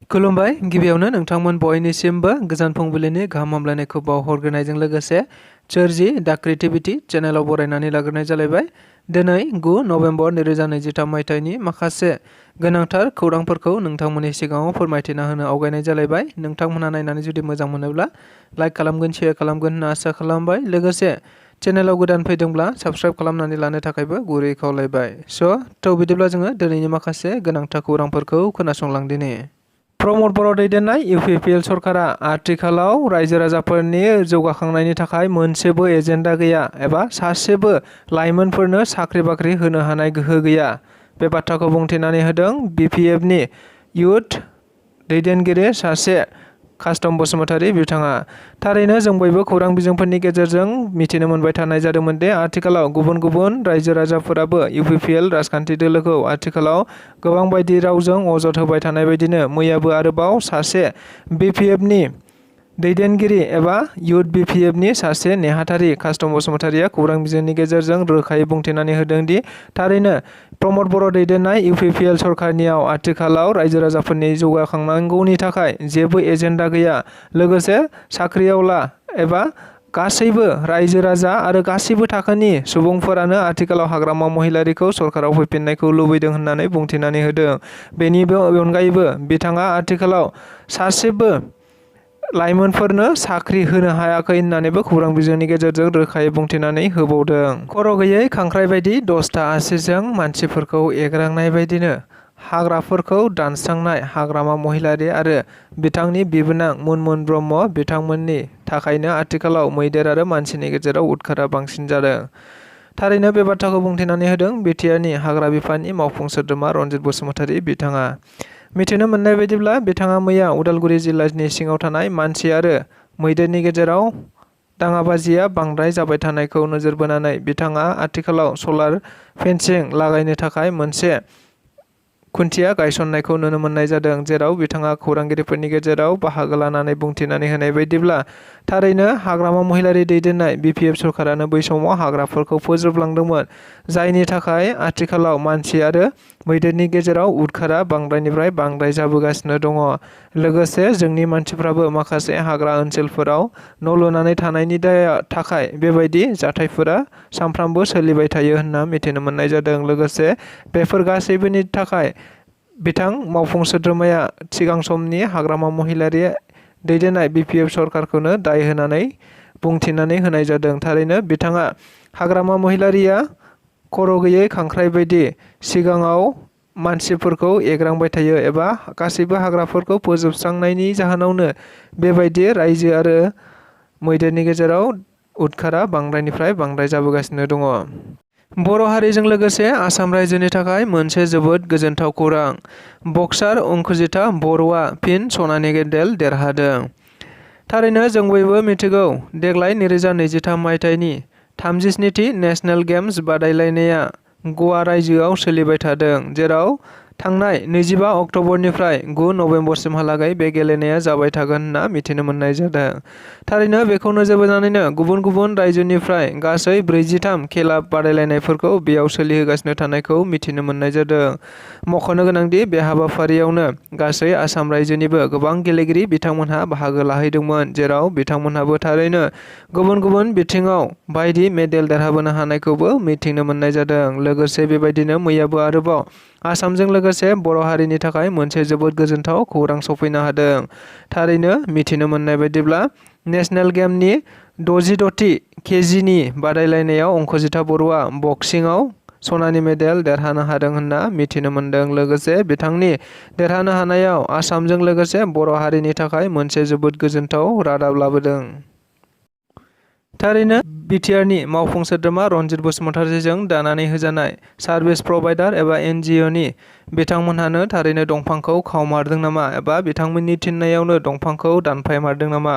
खुलुमबाय। गिबियावनो नोंथांमोन बयनिसिमबो गोजान फुंबिलिनि गाहाम हामलायनायखौ बावहरग्रोनायजों लोगोसे सोरजि दा क्रिएटिभिटी चेनेलाव बरायनानै लाग्रोनाय जालायबाय। दिनै 9 नभेम्बर 2023 मायथाइनि माखासे गोनांथार खौरांफोरखौ नोंथांमोननि सिगाङाव फोरमायथिना होनो आवगायनाय जालायबाय। नोंथांमोनहा नायनानै जुदि मोजां मोनोब्ला लाइक खालामगोन, शेयार खालामगोन होनना आसा खालामबाय। लोगोसे चेनेलाव गोदान फैदोंब्ला साबस्क्राइब खालामनानै लानो थाखायबो गुरै खावलायबाय। बिदिब्ला जोङो दिनैनि माखासे गोनांथार खौरांफोरखौ खोनासंलांदिनि। प्रमद बर' दैदेननाय इउपिपिएल सरकारा आथिखालाव रायजो राजाफोरनि जौगाखांनायनि थाखाय मोनसेबो एजेन्डा गैया एबा सासेबो लाइमोनफोरनो साख्रि बाख्रि होनो हानाय गोहो गैया। बे बाथ्राखौ बुंथिनानै होदों बिपिएफनि इयुथ दैदेनगिरि सासे कास्टम बसुमतारी बिथाङा। थारैनो जों बयबो खौरां बिजोंफोरनि गेजेरजों मिथिनो मोनबाय थानाय जादोंमोन दि आथिखालाव गुबुन गुबुन रायजो राजाफोराबो इउपिपिएल राजखान्थि दोलोखौ आथिखालाव गोबां बायदि रावजों अजद होबाय थानाय बायदिनो मैयाबो आरोबाव सासे बिपिएफनि दैदेनगिरि एबा इयुथ बिपिएफनि सासे नेहाथारि कास्टम बसुमतारीया खौरां बिजोंनि गेजेरजों रोखायै बुंथिनानै होदों दि थारैनो प्रमद बर' दैदेननाय इउपिपिएल सरकारनियाव आथिखालाव रायजो राजाफोरनि जौगाखांनांगौनि थाखाय जेबो एजेन्डा गैया। लोगोसे साख्रिआवला एबा गासैबो रायजो राजा आरो गासैबो थाखोनि सुबुंफोरानो आथिखालाव हाग्रामा महिलारिखौ सरकाराव फैफिननायखौ लुबैदों होननानै बुंथिनानै होदों। बेनि अनगायैबो बिथाङा आथिखालाव सासेबो लाइमोनफोरनो साख्रि होनो हायाखै होननानैबो खौरां बिजोंनि गेजेरजों रोखायै बुंथिनानै होबावदों। खर' गैयै खांख्राइ बायदि 10था आसिजों मानसिफोरखौ एग्रांनाय बायदिनो हाग्राफोरखौ दानस्रांनाय हाग्रामा महिलारि आरो बिथांनि बिबोनां मुनमुन ब्रह्म बिथांमोननि थाखायनो आथिखालाव मैदेर आरो मानसिनि गेजेराव उदखारा बांसिन जादों। थारैनो बे बाथ्राखौ बुंथिनानै होदों बिटिआरनि हाग्रा बिफाननि मावफुं सोद्रोमा रनजित बसुमतारी बिथाङा। मिथिनो मोननाय बायदिब्ला बिथाङा मैया उदालगुरि जिल्लानि सिङाव थानाय मानसि आरो मैदेरनि गेजेराव दाङाबाजिया बांद्राय जाबाय थानायखौ नोजोर बोनानै बिथाङा आथिखालाव सलार फेन्सिं लागायनो थाखाय मोनसे खुन्थिया गायसननायखौ नुनो मोननाय जादों। जेराव बिथाङा खौरांगिरिफोरनि गेजेराव बाहागो लानानै बुंथिनानै होनाय बायदिब्ला थारैनो हाग्रामा महिलारि दैदेननाय बिपिएफ सरकारानो बै समाव हाग्राफोरखौ फोजोबलांदोंमोन, जायनि थाखाय आथिखालाव मानसि आरो मैदेरनि गेजेराव उदखारा बांद्रायनिफ्राय बांद्राय जाबोगासिनो दङ। लोगोसे जोंनि मानसिफ्राबो माखासे हाग्रा ओनसोलफोराव न' लुनानै थानायनि थाखाय बेबायदि जाथायफोरा सानफ्रामबो सोलिबाय थायो होनना मिथिनो मोननाय जादों। लोगोसे बेफोर गासैबोनि थाखाय बिथां मावफुं सोद्रोमाया सिगां समनि हाग्रामा महिलारि दैदेननाय बिपिएफ सरकारखौनो दाय होनानै बुंथिनानै होनाय जादों। थारैनो बिथाङा हाग्रामा महिलारिया खर' गैयै खांख्राइ बायदि सिगाङाव मानसिफोरखौ एग्रांबाय थायो एबा गासैबो हाग्राफोरखौ फोजोबस्रांनायनि जाहोनावनो बेबायदि रायजो आरो मैदेरनि गेजेराव उदखारा बांद्रायनिफ्राय बांद्राय जाबोगासिनो दङ। बर' हारिजों लोगोसे आसाम रायजोनि थाखाय मोनसे जोबोद गोजोनथाव खौरां। बक्सार अंकुजिता बर'आ फिन सनानि मेडेल देरहादों। थारैनो जों बयबो मिथिगौ देग्लाय 2023 मायथाइनि 37थि नेशनेल गेम्स बादायलायनाया गवा रायजोआव सोलिबाय थादों, जेराव थांनाय 25 अक्ट'बरनिफ्राय 9 नभेम्बरसिमहालागै बे गेलेनाया जाबाय थागोन होनना मिथिनो मोननाय जादों। थारैनो बेखौ नोजोर बोनानैनो गुबुन गुबुन रायजोनिफ्राय गासै 43 खेला बादायलायनायफोरखौ बेयाव सोलिहोगासिनो थानायखौ मिथिनो मोननाय जादों। मख'नो गोनांदि बे हाबाफारियावनो गासै आसाम रायजोनिबो गोबां गेलेगिरि बिथांमोनहा बाहागो लाहैदोंमोन, जेराव बिथांमोनहाबो थारैनो गुबुन गुबुन बिथिङाव बायदि मेडेल देरहाबोनो हानायखौबो मिथिनो मोननाय जादों। लोगोसे बेबायदिनो मैयाबो आरोबाव आसामजों लोगोसे बर' हारिनि थाखाय मोनसे जोबोद गोजोनथाव खौरां सफैनो हादों। थारैनो मिथिनो मोननाय बायदिब्ला नेशनेल गेमनि 66थि केजिनि बादायलायनायाव अंकुजिता बर'आ बक्सिंआव सनानि मेडेल देरहानो हादों होनना मिथिनो मोनदों। लोगोसे बिथांनि देरहानो हानायाव आसामजों लोगोसे बर' हारिनि थाखाय मोनसे जोबोद गोजोनथाव रादाब लाबोदों। थारैनो बिटिआरनि मावफुं सोद्रोमा रनजित बसुमतारीजों दानानै होजानाय सार्भिस प्रभाइडार एबा एनजिअनि बिथांमोनहानो थारैनो दंफांखौ खावमारदों नामा एबा बिथांमोननि थिननायावनो दंफांखौ दानफायमारदों नामा?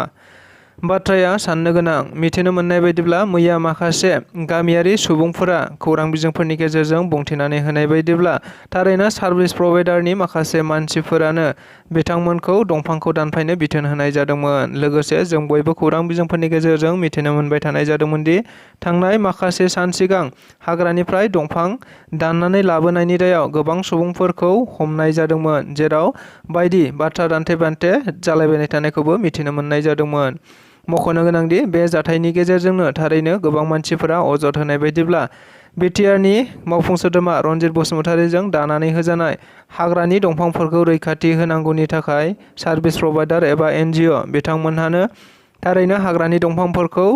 बाथ्राया साननो गोनां। मिथिनो मोननाय बायदिब्ला मैया माखासे गामियारि सुबुंफोरा खौरां बिजोंफोरनि गेजेरजों बुंथिनानै होनाय बायदिब्ला थारैनो सार्भिस प्रभाइडारनि माखासे मानसिफोरानो बिथांमोनखौ दंफांखौ दानफायनो बिथोन होनाय जादोंमोन। लोगोसे जों बयबो खौरां बिजोंफोरनि गेजेरजों मिथिनो मोनबाय थानाय जादोंमोन दि थांनाय माखासे सान सिगां हाग्रानिफ्राय दंफां दाननानै लाबोनायनि दायाव गोबां सुबुंफोरखौ हमनाय जादोंमोन, जेराव बायदि बाथ्रा दान्थे-बिदान्थे जालायबाय थानायखौबो मिथिनो मोननाय जादोंमोन। मख'नो गोनांदि बे जाथायनि गेजेरजोंनो थारैनो गोबां मानसिफोरा अजद होनाय बायदिब्ला बिटिआरनि मावफुं सोद्रोमा रनजित बसुमतारीजों दानानै होजानाय हाग्रानि दंफांफोरखौ रैखाथि होनांगौनि थाखाय सार्भिस प्रभाइडार एबा एनजिअ बिथांमोनहानो थारैनो हाग्रानि दंफांफोरखौ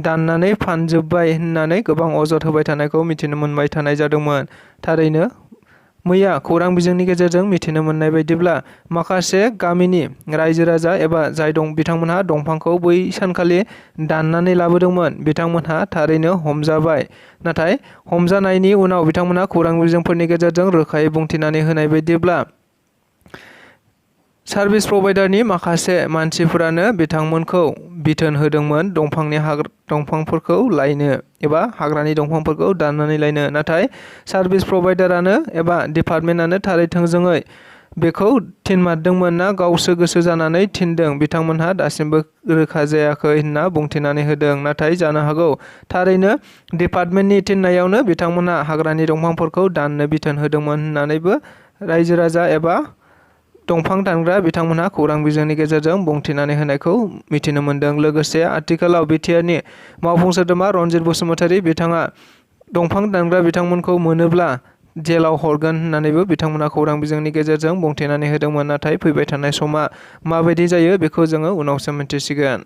दाननानै फानजोब्बाय होननानै गोबां अजद होबाय थानायखौ मिथिनो मोनबाय थानाय जादोंमोन। थारैनो मैया खौरां बिजोंनि गेजेरजों मिथिनो मोननाय बायदिब्ला माखासे गामिनि रायजो-राजा एबा जाय बिथांमोनहा दंफांखौ बै सानखालि दाननानै लाबोदोंमोन बिथांमोनहा थारैनो हमजाबाय। नाथाय हमजानायनि उनाव बिथांमोनहा खौरां बिजोंफोरनि गेजेरजों रोखायै बुंथिनानै होनाय बायदिब्ला सार्भिस प्रभाइडारनि माखासे मानसिफोरानो बिथांमोनखौ बिथोन होदोंमोन दंफांफोरखौ लायनो एबा हाग्रानि दंफांफोरखौ दाननानै लायनो। नाथाय सार्भिस प्रभाइडारानो एबा डिपार्टमेन्टआनो थारै थोंजोङै बेखौ थिनमारदोंमोन ना गावसो गोसो जानानै थिनदों बिथांमोनहा दासिमबो रोखा जायाखै होनना बुंथिनानै होदों। नाथाय जानो हागौ थारैनो डिपार्टमेन्टनि थिननायावनो बिथांमोनहा हाग्रानि दंफांफोरखौ दाननो बिथोन होदोंमोन होननानैबो रायजो-राजा एबा दंफां दानग्रा बिथांमोनहा खौरां बिजोंनि गेजेरजों बुंथिनानै होनायखौ मिथिनो मोनदों। लोगोसे आथिखालाव बिटिआरनि मावफुं सोद्रोमा रनजित बसुमतारी बिथाङा दंफां दानग्रा बिथांमोनखौ मोनोब्ला जेलाव हरगोन होननानैबो बिथांमोना खौरां बिजोंनि गेजेरजों बुंथिनानै होदोंमोन। नाथाय फैबाय थानाय समा माबायदि जायो बेखौ जोङो उनावसो मिन्थिसिगोन।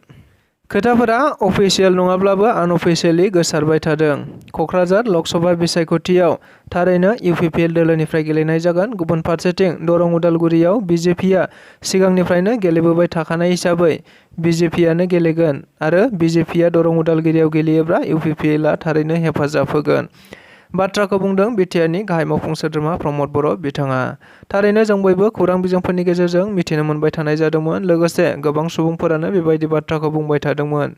खोथाफोरा अफिसियेल नङाब्लाबो आनअफिसियेलि गोसारबाय थादों। क'क्राझार लकसभा बिसायख'थियाव थारैनो इउपिपिएल दोलोनिफ्राय गेलेनाय जागोन। गुबुन फारसेथिं दरं उदालगुरियाव बिजेपिआ सिगांनिफ्रायनो गेलेबोबाय थाखानाय हिसाबै बिजेपिआनो गेलेगोन आरो बिजेपिआ दरं उदालगुरियाव गेलेयोब्ला इउपिपिएलआ थारैनो हेफाजाब होगोन। बाथ्राखौ बुंदों बिटिआरनि गाहाय मावफुं सोद्रोमा प्रमद बर' बिथाङा। थारैनो जों बयबो खौरां बिजोंफोरनि गेजेरजों मिथिनो मोनबाय थानाय जादोंमोन। लोगोसे गोबां सुबुंफोरानो बेबायदि बाथ्राखौ बुंबाय थादोंमोन।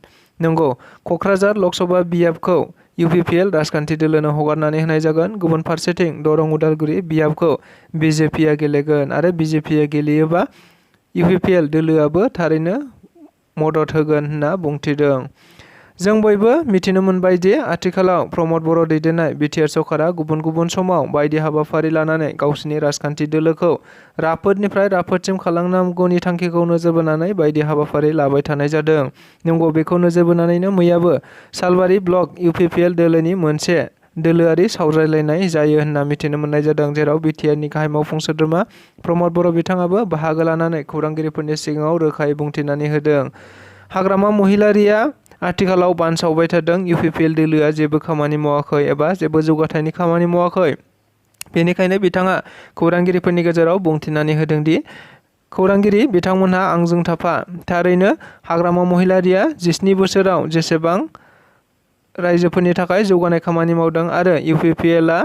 नंगौ, क'क्राझार लकसभा बियाबखौ इउपिपिएल राजखान्थि दोलोनो हगारनानै होनाय जागोन। गुबुन फारसेथिं दरं उदालगुरि बियाबखौ बिजेपिआ गेलेगोन आरो बिजेपिआ गेलेयोबा इउपिपिएल दोलोआबो थारैनो मदद होगोन होनना बुंथिदों। जों बयबो मिथिनो मोनबाय दि आथिखालाव प्रमद बर' दैदेननाय बिटिआर सरकारा गुबुन गुबुन समाव बायदि हाबाफारि लानानै गावसिनि राजखान्थि दोलोखौ राफोदनिफ्राय राफोदसिम खालामनांगौनि थांखिखौ नोजोर बोनानै बायदि हाबाफारि लाबाय थानाय जादों। नंगौ, बेखौ नोजोर बोनानैनो मैयाबो सालबारि ब्लक इउपिपिएल दोलोनि मोनसे दोलोआरि सावरायलायनाय जायो होनना मिथिनो मोननाय जादों, जेराव बिटिआरनि गाहाय मावफुं सोद्रोमा प्रमद बर' बिथाङाबो बाहागो लानानै खौरांगिरिफोरनि सिगाङाव रोखायै बुंथिनानै होदों। हाग्रामा महिलारीआ आथिखालाव बानसावबाय थादों इउपिपिएल दोलोआ जेबो खामानि मावाखै एबा जेबो जौगाथायनि खामानि मावाखै। बेनिखायनो बिथाङा खौरांगिरिफोरनि गेजेराव बुंथिनानै होदों दि खौरांगिरि बिथांमोनहा आंजों थाफा। थारैनो हाग्रामा महिलारीआ 17 बोसोराव जेसेबां रायजोफोरनि थाखाय जौगानाय खामानि मावदों आरो इउपिपिएलआ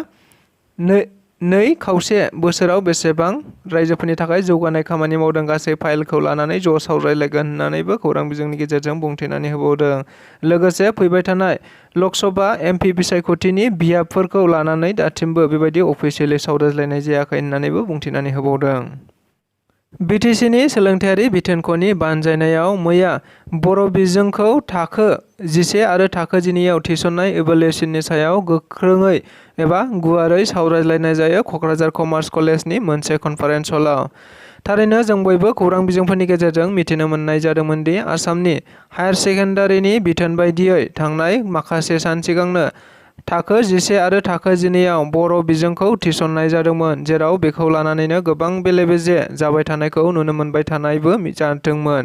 नै खावसे बोसोराव बेसेबां रायजोफोरनि थाखाय जौगानाय खामानि मावदों गासै फाइलखौ लानानै ज' सावरायलायगोन होननानैबो खौरां बिजोंनि गेजेरजों बुंथिनानै होबावदों। लोगोसे फैबाय थानाय लकसभा एमपि बिसायख'थिनि बियाबफोरखौ लानानै दासिमबो बेबायदि अफिसियेलि सावरायलायनाय जायाखै होननानैबो बुंथिनानै होबावदों। बिटिसिनि सोलोंथायारि बिथोनख'नि बानजायनायाव मैया बर' बिजोंखौ थाखो 11 आरो थाखो 12आव थिसननाय इभ्यालुएसननि सायाव गोख्रोङै एबा गुवारै सावरायलायनाय जायो क'क्राझार कमार्स कलेजनि मोनसे कनफारेन्स हलाव। थारैनो जों बयबो खौरां बिजोंफोरनि गेजेरजों मिथिनो मोननाय जादोंमोन दि आसामनि हायार सेकेन्डारिनि बिथोन बायदियै थांनाय माखासे सान सिगांनो थाखो 11 आरो थाखो 12आव बर' बिजोंखौ थिसननाय जादोंमोन, जेराव बेखौ लानानैनो गोबां बेले-बेजे जाबाय थानायखौ नुनो मोनबाय थानायबो जादोंमोन।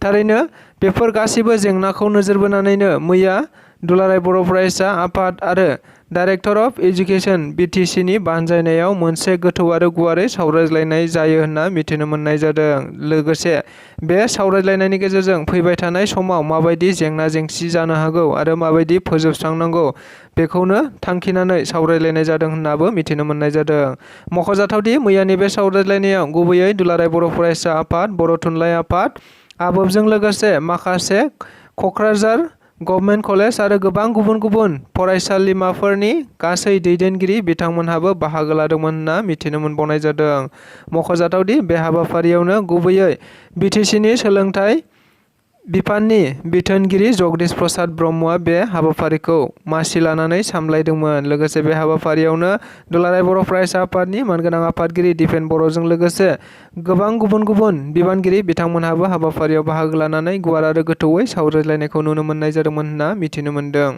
थारैनो बेफोर गासैबो जेंनाखौ नोजोर बोनानैनो मैया दुलाराय बर' फरायसा आफाद आरो डाइरेक्टर अफ एजुकेशन बिटिसिनि बानजायनायाव मोनसे गोथौ आरो गुवारै सावरायलायनाय जायो होनना मिथिनो मोननाय जादों। लोगोसे बे सावरायलायनायनि गेजेरजों फैबाय थानाय समाव माबायदि जेंना-जेंसि जानो हागौ आरो माबायदि फोजोबस्रांनांगौ बेखौनो थांखिनानै सावरायलायनाय जादों होननाबो मिथिनो मोननाय जादों। मख'जाथावदि मैयानि बे सावरायलायनायाव गुबैयै दुलाराय बर' फरायसा आफाद, बर' थुनलाइ आफाद आबोबजों लोगोसे माखासे क'क्राझार गभर्नमेन्ट कलेज आरो गोबां गुबुन गुबुन फरायसालिमाफोरनि गासै दैदेनगिरि बिथांमोनहाबो बाहागो लादोंमोन होनना मिथिनो मोनबावनाय जादों। मख'जाथावदि बे हाबाफारियावनो गुबैयै बिटिसिनि सोलोंथाइ बिफाननि बिथोनगिरि जगदीश प्रसाद ब्रह्मआ बे हाबाफारिखौ मासि लानानै सामलायदोंमोन। लोगोसे बे हाबाफारियावनो दुलाराय बर' फरायसा आफादनि मानगोनां आफादगिरि दिपेन बर'जों लोगोसे गोबां गुबुन गुबुन बिबानगिरि बिथांमोनहाबो हाबाफारियाव बाहागो लानानै गुवार आरो गोथौयै सावरायलायनायखौ नुनो मोननाय जादोंमोन होनना मिथिनो मोनदों।